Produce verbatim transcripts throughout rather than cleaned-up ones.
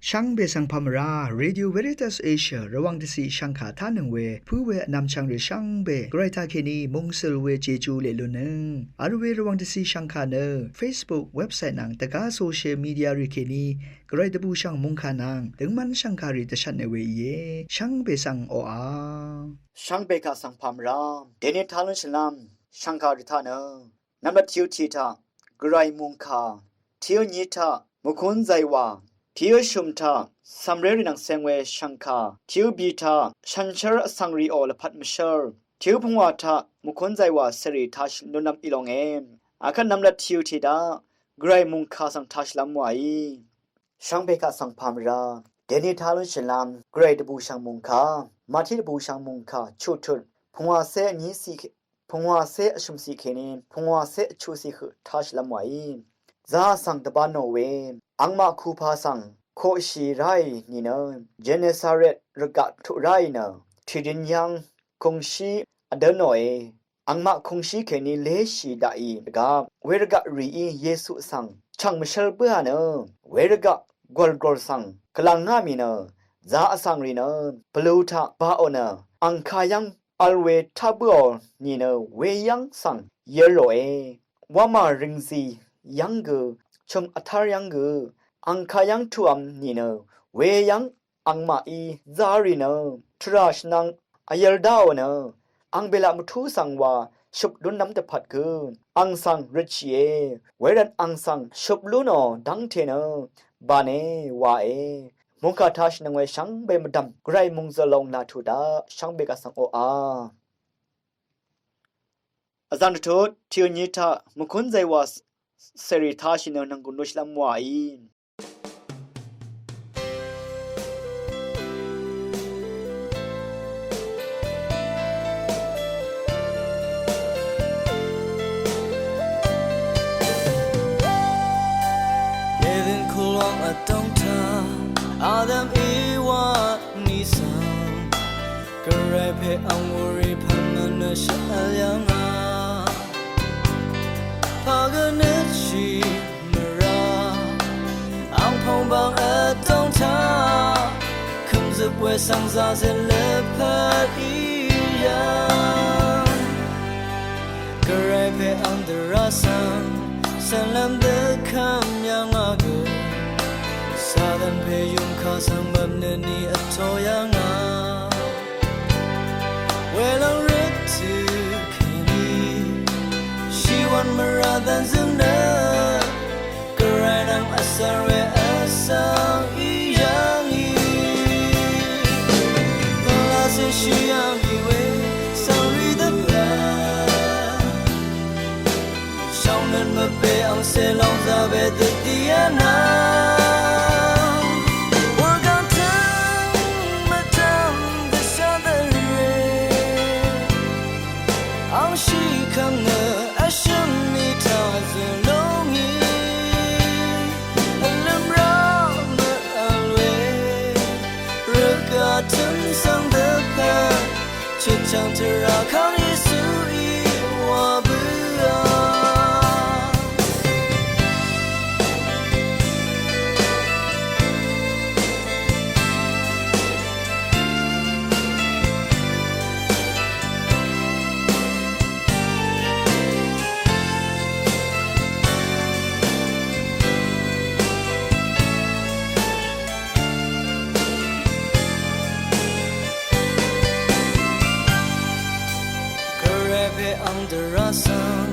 Shvngbe svng pà mvrá Radio Veritas Asia Rvwàng dvciq shvngkà tánøng we pǿ we vnvmchvng rì shvngbe gvray taqkèní mungsøl we jeju leqlúnnøng vl we Rvwàng dvciq shvngkà nø Facebook, website nvng dvgá social media rì kèní gvray dvbùshv̀ng mòngkà nvng døngmv́n shv̀ngkàrì dvshvtnø we íe. Shvngbe svng oqà. Shvngbe kaq svng pà mvrá dèní taq lún shvlv́m shv̀ngkàrì taq nø nvmlat tiq tiq taq gvray mòngkà, tiq nyi taq mvkún zàywà, tiq shø̀m taq cv̀mrérì nvng ceng we shv̀ngkà, tiq bì taq shànshér vsvng rìò lvpat mvshǿr, tiq pungwà taq mvkún zàywà cèrì taq shø̀n lúnlv́m í longe. Akvt nvmlat tiq tiq taq gvray mòngkà svng taq shvlv́m wàí. Shvngbe kaq svng pà mvrá dèní taq lún shvlv́m gvray dvbùshv̀ng mòngkà, Mati dvbùshv̀ng mòngkà chuqtut pungwàcé vnyíciq, pungwàcé vshø̀mciq kèní pungwàcé vchuqciq høq taq shvlv́m wàí. Zà vsvng dvbānò we angmaq kupà svng koqshì ráì nìnø Genesaret rvgaq tuq ráì nø tìdøn yv́ng kùngshí vdǿnòe. Angmaq kùngshí kèní léshì daqì dvgvp wervgaq rìí Yesu svng chv̀ng mvshv́l bǿà nø wervgaq gwòlgwòl svng gvlv̀ngá mì nø zà vsvng rì nø bvlū taq baqò nø angkà yv́ng vl we taq bǿò nìnø weyv́ng svng yv̄l lòe. Wamà rìngzì yv́ng gø, chø̀m vtár yv́ng gø, angkà yv́ng tuqvm nìnø weyv́ng angmaqí zá rì nø tvrà shvnvng vyv̄l dáò nø ang bèlaq mvtú svng wa shøp lúnlv́m dvpvt gø ang svng røtshìe. Wervt ang svng shøp lú nò dv́ngte nø bàne wae. Mòngkà taq shvnøng we shvngbe mvdv̀m gvray mòngzø̀l lòng làtù daq shvngbe kaq svng oqà. Vzv̀ng dvtut tiq nyi taq mvkún zàywà cèrì taq shvnøng nv̀nggùn lúnshìlv́m wàí. Edin kulwang vdòng taq Adam Ewa ni svng gvray pè ang wurì pv̀n mvnø shvvl yv̀ngà. Pagvnøtshì mvrá angpong bang vdòng taq kø̀mzøp we svng zazøt lvpat í yv̀ng. Gvray pè ang dvrá svng cv̀nlv́m dvkvm yv̀ngà gø Satan pè yùngkà svng mvpnø ni vtō yv̀ngà. Welòng røt tø kèní shìwv̀n mvrà dv̀nzø̀ng nø gvray nvng vsvr we vsvng í yv̀ngì. Vlacè shì yv̀ngì we svng rì dvpvt shòng nøt mvpè angcè lòng zà we dvdì vnvng. Wurgv̀ng tø̀ng mvdv̀m dvshà dvrè angshì kv̀ng nø vshø̀m mì taq zø̀ lúngì. Vlø̀m rá mvvl we rvgaq tø̀m svng dvpvt chøtchv̀ng tvrà kang Yesuí wa bǿà. Gvray pè ang dvrá svng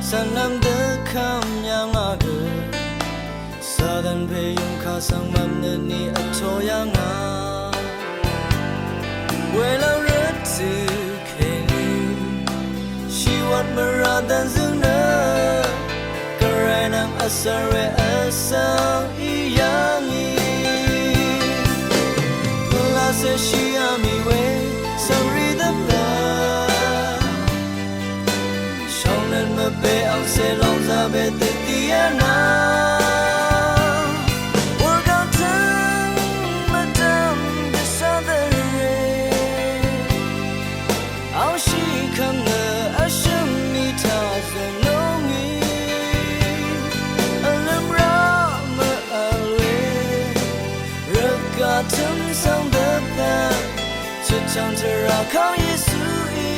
cv̀nlv́m dvkvm yv̀ngà gø Satan pè yùngkà svng mvpnø ni vtō yv̀ngà. Welòng røt tø kèní shìwv̀n mvrà dv̀nzø̀ng nø gvray nvng vsvr we vsvng í yv̀ngì. Pvlacè shì yv̀ngì we svng rì dvpvt shòng nøt mvpè Mètø̀tiana wurgangtøng mvdvm dvshadvre aoshì kvmnø vshø̀m mì taq zø̀n lúngì vlø̀m rá mvvl we rvgaq tø̀m svng dvpvt chøtchv̀ng tvrà kang Yesuí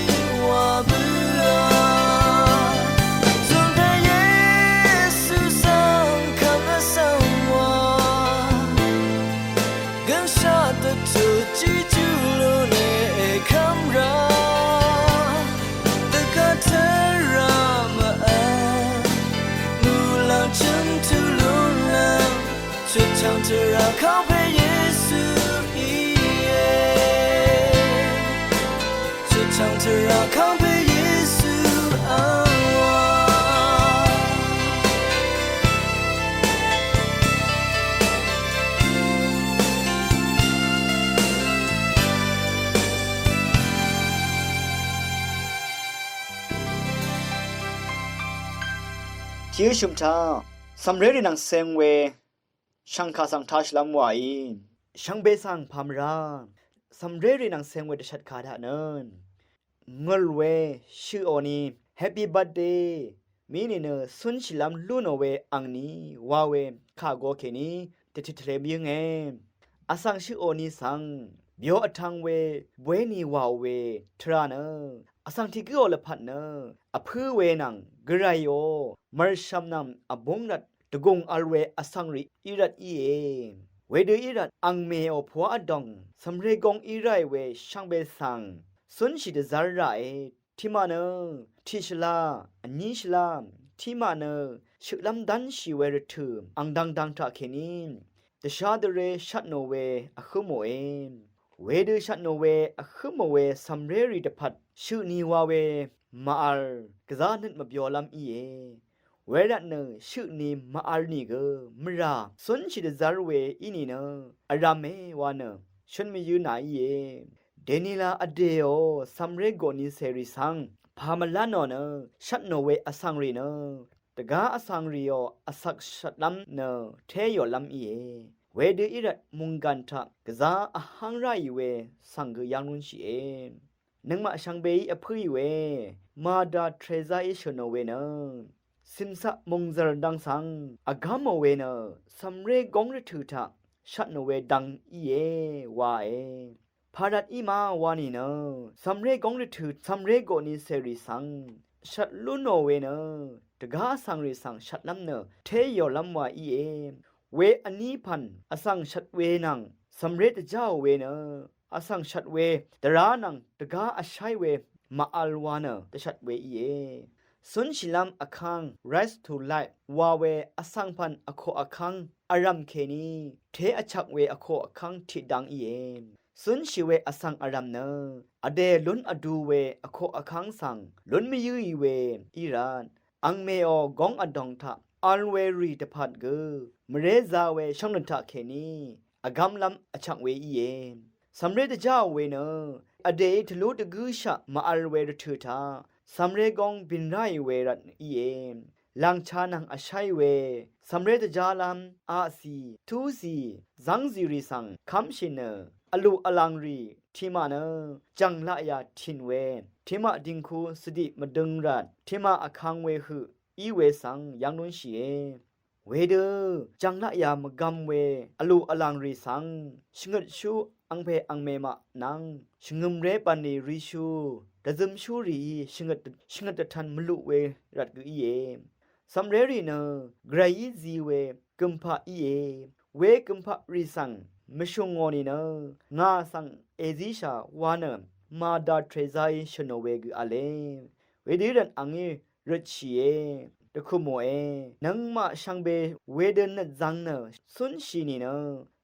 wa bǿà. Zùngte Yesu svng kvm vsvng wa gønshaq dvtut tiqjú lúne èkvm rá dvgvt tvrà mvvl muqlàng chø̀m tø lúnlv́m chøtchv̀ng tvrà kangpè Yesu íe. Chøtchv̀ng tvrà kangpè Yesu angwa. Tiqshø̀m taq cv̀mré rì nvng ceng we shv̀ngkà svng tashìlv́m wàí. Shvngbe svng pàmvrá cv̀mré rì nvng ceng we dvshvtkà taq nø ngø̀l we shøqò ni happy birthday mì nìnø cúnshìlv́m lú nò we angni wa we kà go kèní dvtit tvle mvyǿnge. Vsvng shøqò ni svng byó vtvng we bwé ni wàò we tvrà nø vsvng tiq gǿò lvpat nø vpǿ we nvng gvrayò mv̀rshv̀m nvng vbúng rvt dvgùng vl we vsvng rì í rvt íe. Wedø í rvt angmèò pwa vdòng cv̀mré góng í ráì we shvngbe svng cúnshì dvzv́r ràe. Tiqmaq nø tiqshvlá vní shvlá, tiqmaq nø shøqlv́m dv́nshì we rvtø̀ ang dvngdvng taqkèní dvshá dvré shvtnò we vhǿmòe. Wedø shvtnò we vhǿmò we cv̀mré rì dvpvt shøq ni wa we màvl gvzá nøt mvbyolv́m íe. Wervtnø shøq ni màvl nìgø mvrà cúnshì dvzv́r we í nìnø vrv̄me wa nø shøn mvyǿ nà íe. Dènila vdèò cv̀mré gòní cèrì svng pà mvlá nò nø shvtnò we vsvng rì nø dvgá vsvng rìò vsvk shvtlv́m nø té yòlv́m íe. Wedø í rvt mònggàn taq gvzá vháng ráì we svng gø yv́ng lúnshìe. Nøngmaq shvngbeí vpǿì we Mada Trezaí shø̀nò we nø cìmcaq mòngzv̀r dvng svng vgámò we nø cv̀mré góng rvtø̀ taq shvtnò we dvng íe wae. Pàrvt í ma wa nìnø cv̀mré góng rvtø̀ cv̀mré gòní cèrì svng shvt lú nò we nø dvgá vsvng rì svng shvtlv́m nø té yòlv́m wa íe. We vní pv̀n vsvng shvt we nvng cv̀mré dvjáò we nø vsvng shvt we dvrá nvng dvgá vsháí we màvl wa nø dvshvt we íe. Cúnshìlv́m vkv́ng Rise to Life wa we vsvng pv̀n vkoq vkv́ng vrv̀m kèní té vchvk we vkoq vkv́ng tiqdvng íe. Cúnshì we vsvng vrv̀m nø vdè lún vdu we vkoq vkv́ng svng lún mvyǿì we í rvt angmèò góng vdòng taq vl we rì dvpvt gø mvrézā we shvngnøt taqkèní vgv́mlv́m vchvk we íe. Cv̀mré dvjáò we nø vdèí tvlú dvgǿshaq màvl we rvtø̀ taq cv̀mré góng bìn ráì we rvt íe. Làngcha nvng vsháì we cv̀mré dvjálv́m aqcì, túcì, zv́ngzìrì svng kv́mshì nø vlù vlàng rì tiqmaq nø jv̀ng laqyà tìn we tiqmaq dingku cvdiq mvdøng rvt tiqmaq vkang we høq í we svng yv́ng lúnshìe. Wedø jv̀ng laqyà mvgvm we vlù vlàng rì svng shvngøtshú angpè angmè maq nvng shvngø̀mré bv̀nlì rishú dvzømshú rìí shvngøt dvtv̄n mvluq we rvt gø íe. Cv̀mré rì nø gvrayí zi we gø̀mpaq íe. We gø̀mpaq rì svng mvshùngò nìnø ngà svng èzíshà wa nø Mada Trezaí shø̀nò we gø v̄le. Wedø í rvt angí røtshìe, dvkø̀mòe. Nøngmaq shvngbe wedø nøt zvng nø cúnshì nìnø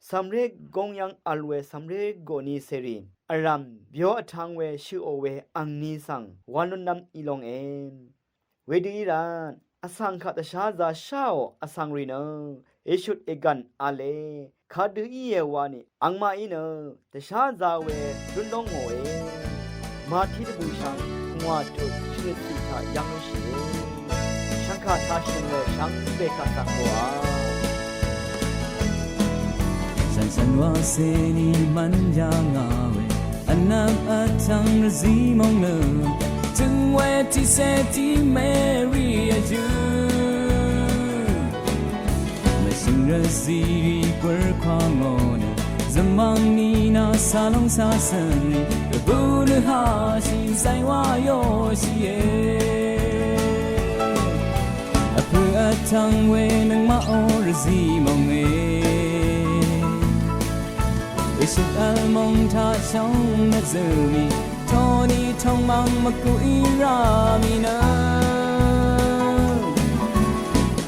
cv̀mré góng yv́ng vl we cv̀mré gòní cèrì vrv̀m byó vtv̄ng we shøqò we angni svng wv̄n lúnlv́m í longe. Wedø í rvt vsvng kaq dvsházā sháò vsvng rì nø èshut ègv̀n v̄le. Kadø íe wani angmaqí nø dvsházā we lún lóngòe. Màti dvbùshv̀ng pungwà tut shvngøt tiq taq yv́ng lúshìe. Shv̀ng Kaq tashø̀ng nø shvngbe kaq svng goqà. Shànshan wacè ni mvn yà ngà we, vnvp vtvng rvzí mòng nø, tøng we tiqcè tiq mèrì vjø̄. Mvshø̀ng rvzí rì gwvr kwà ngò nø, zvmvng ni nà cà lòng cà cø̀n rì, rvbù rvhà shì zàì wa yoshìe. Vpø̀ vtvng we nøngmaq ò rvzí mòng e. Èshøt vl mòng taq shóng nø zø̀ mì, toni tòng mvng mvkuq í rá mì nø.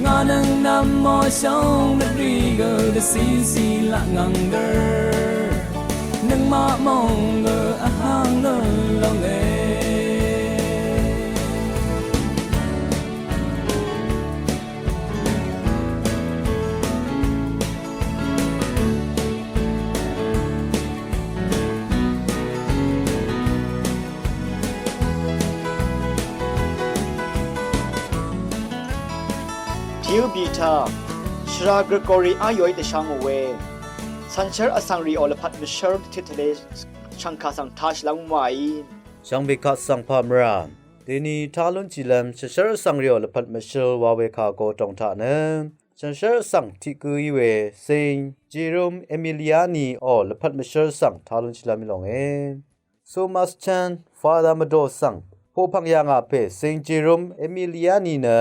Ngà nøng nvm mò shóng nø rì gø dvcì cì laq ngvng dør. Nøngmaq mòng gø vháng nø lòng e. Tiq bì taq shvra Gregori á yoí dvshá ngò we shànshér vsvng rìò lvpat mvshǿr dvtit tvle shv̀ngkà svng tashìlv́m wàí. Shvngbe kaq svng pà mvrà dèni tá lúnshìlv́m shànshér vsvng rìò lvpat mvshǿr wa we kà go tòng taq nø, shànshér vsvng tiq gǿ í we Saint Jerome Emiliani ò lvpat mvshǿr svng tá lúnshìlv́m í lòngé. Thomas Chan, Fada Mvdò svng poqpv̀ng yà ngà pè Saint Jerome Emiliani nø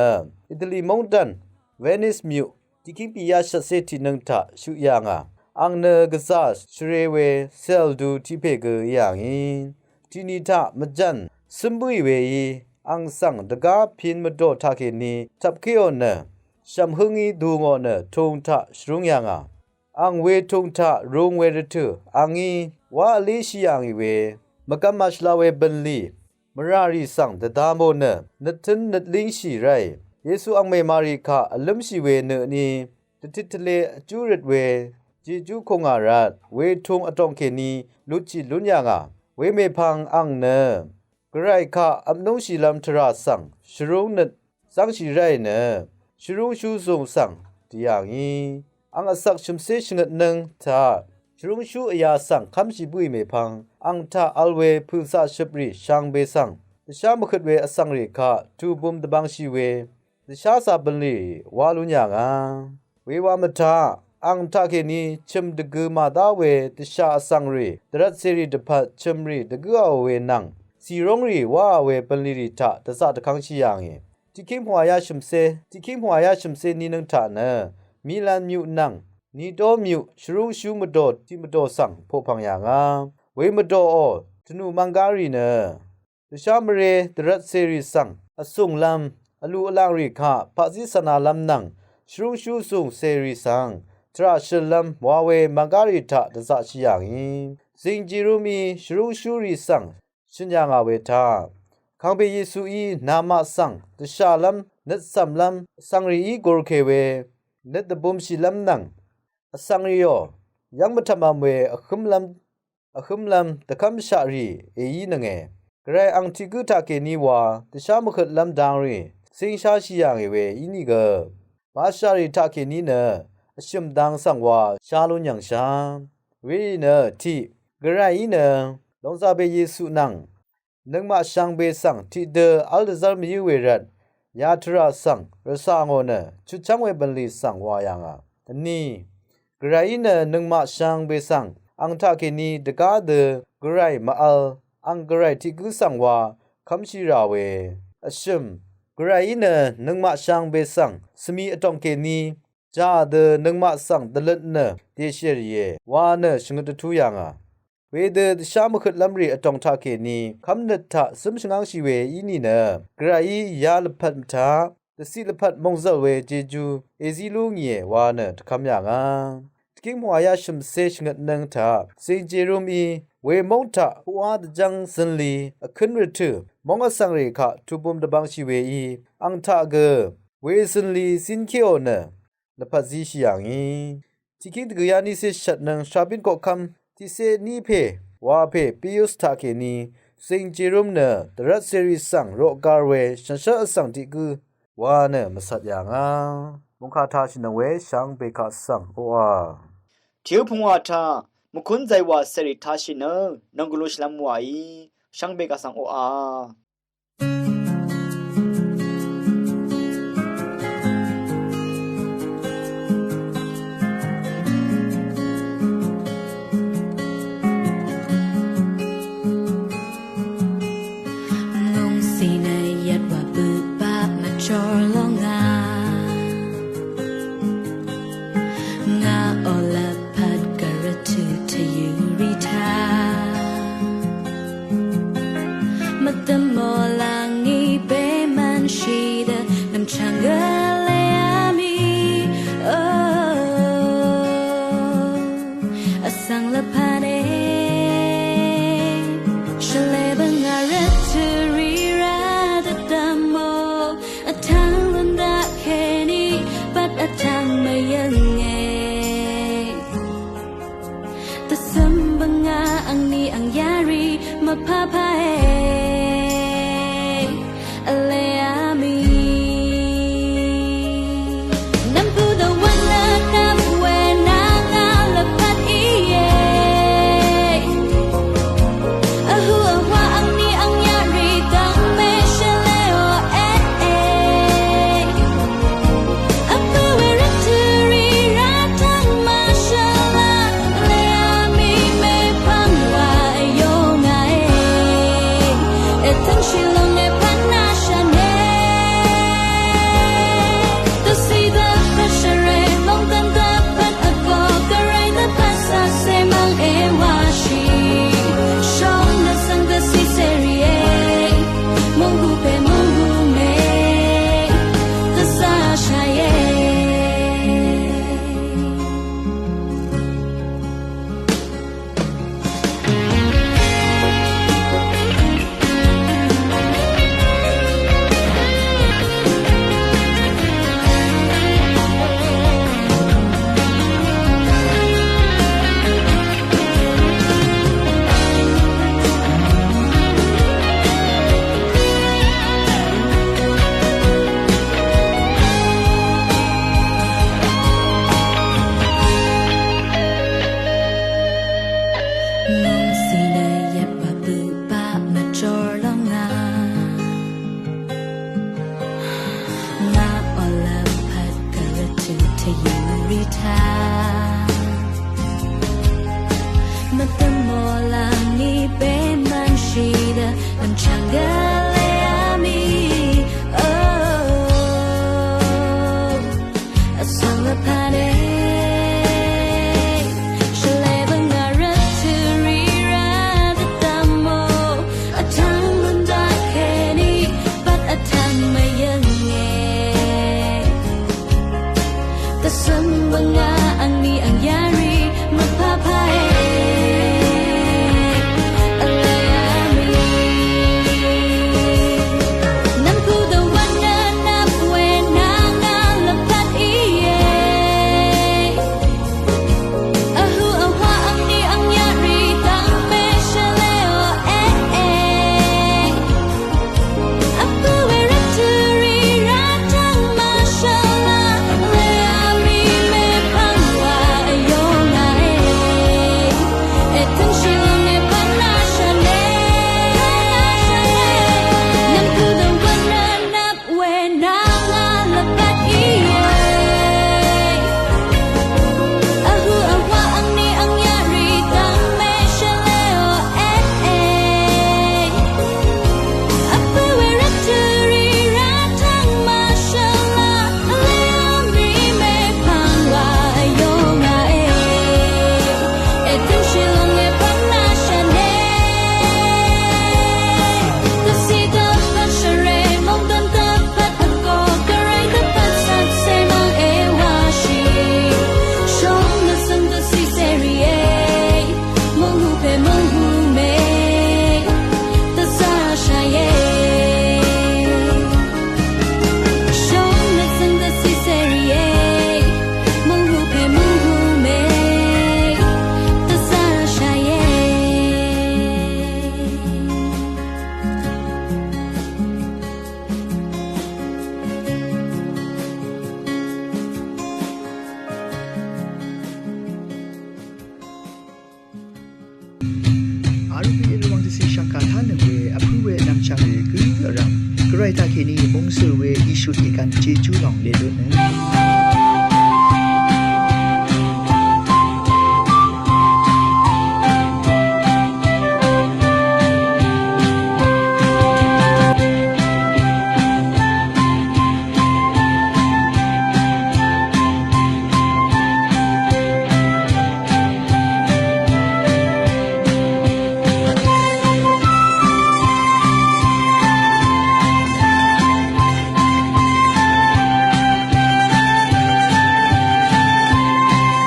Italy móngdàn Venice myuq tiqkíng pì yá shvtcé tiqnøng taq shuq yà ngà. Àng nø gvzà shvrē we cèldu tiq pè gø í yà ngì. Tiqni taq mvjv̀n cǿm bǿì we í, àng svng dvgá pin mvdò taqkèní tvpkéò nø, shv̀m hǿngí dù ngò nø tung taq shvrúng yà ngà. Àng we tung taq rung we rvtø̀, àngí wá vlíshì yà ngì we, mvgvm màshvla we bø̀nlì mvràrì svng dvda mò nø, nøttǿn nøtlíngshì ráì, Yesu angmè Mari kaq vlǿmshì we nø ni, dvtit tvle vjú røt we, Jejú kùngà rvt, we tung vtòng kèní lutshì lún yà ngà, we mèpvng àng nø, Gvray kaq vpnúngshìlv́m tvrà svng shvrúng nøt zv́ngshì ráì nø, shvrúngshú zùng svng dì yà ngì. Àng vsvk shø̀mcé shvngøtnǿng taq shvrúngshú vyā svng kv́mshì bǿì mèpvng, àng taq vl we pø̀zaqshøprì shvngbe svng, dvshá mvhøt we vsvngrì kaq tùbum dvbvngshì we, dvshá zà bø̀nlì wá lún yà ngà. Wewa mvtaq, àng taqkèní chø̀m dvgø màdá we dvshà vsvngrì, dvrvtcèrì dvpvt chø̀mrì dvgǿò we nvng, cìróngrì wáò we bø̀nlìrì taq dvzaq dvkv́ngshì yà ngì. Tiqkíng pvngwà yá shø̀mcé, tiqkíng pvngwà yá shø̀mcé nínøng taq nø, Milan myuq nvng, Nidó myuq shvrúngshú mvdò tiq mvdò svng poqpv̀ng yà ngà. We mvdòò, tvnù mvnggárì nø, dvshá mvrē dvrvtcèrì svng vsùnglv́m, vlu vlangrì kaq paqzí cv̀nalv́m nvng, shvrúngshú zùng cèrì svng tvrà shø̀llv́m wa we mvnggárì taq dvzaqshì yà ngì. Zìng Jerómí shvrúngshúrì svng shø̀n yà ngà we taq, Kàngpè Yesuí namaq svng dvshàlv́m, nøtcv̀mlv́m, vsvngrìí gurkè we, nøt dvbumshìlv́m nvng, vsvngrìò, yv́ng mvtv̀mvm we vhǿmlv́m vhǿmlv́m dvkv́mshaq rì èí nønge. Gvray àng tiq gǿ taqkèní wa dvshá mvhøtlv́m dangrì cíngsháshì yà ngì we ínìgø, màshàrì taqkèní nø vshø̀m dang svng wa shá lún yv̀ngshá. Werì nø tiq, Gvrayí nø lòngzàbe Yesu nvng nøngmaq shvngbe svng tiqdø v́l dvzv́r mvyǿ we rvt, yatvrà svng rvcà ngò nø chutchv́ng we bv̀nlì svng wà yà ngà. Vní, Gvrayí nø nøngmaq shvngbe svng àng taqkèní dvgá dø Gvray mvvl, àng Gvray tiq gǿ svng wa kv́mshì rà we. Vshø̀m, Gvrayí nø nøngmaq shvngbe svng svmi vtòng kèní jà dø nøngmaq svng dvløt nø dèshèrìe wa nø shvngøt dvtú yà ngà. Wedø dvshá mvhøtlv́mrì vtòng taqkèní kv́mnøt taq zǿm shvngángshì we í nìnø, Gvrayí yalvpat mvtaq, dvciq lvpat mòngzv̀l we jejú èzí lú ngìe wa nø dvkvm yà ngà. Dvkíng pvngwà yá shø̀mcé shvngøtnøng taq, Zìng Jerómí we móng taq puqwá dvjv́ng zø̀nli vkǿn rvtø̀, móng vsvngrì kaq tubum dvbvngshì weí, àng taq gø we zø̀nli zínkéò nø, lvpat zíshì yà ngì. Tiqkíng dvgø̀yá nícé shvtnøng shabín koqkv́m tiqcé ní pè wa pè Pius taqkèní, Zìng Jeróm nø dvrvt cèrì svng roqgar we shànshér vsvng tiq gǿ wa nø mvsat yà ngà. Mungkà tashì nøng we shvngbe kaq svng oqà. Tiq pungwà taq mvkún zaywà cèrì tashì nøng nvng gvlu shvlvm wàí shvngbe kaq svng oqà. Ngongsi nø yvt wa bø baq mvchor lóngà. Ngà oqlvpat gvrvtø tvyø̄ rì taq mvdv̀m mò lvngí bèmvnshì dø nvmchvng gø lèá mì. O, vsvng lvpat e shvlē bøngà rvtø rì rá dvdv̀m mò. Vtvng lún daq kèní bvt vtvng mvyǿnge. Dvcø̀m bvngà angní ang yarì mvpà pà e. Vlē amì nv̀mpù dvwv́n nø dvp we nà ngà lvpat íe. Arubi Rvwàng dvcì shv̀ngkà tánøng we vpǿ we nvmchvng rì gǿ vrv̀m, Gvray taqkèní mungzø̀ we Yesu tiqgv̀n Jejú lòng lèlutnøng.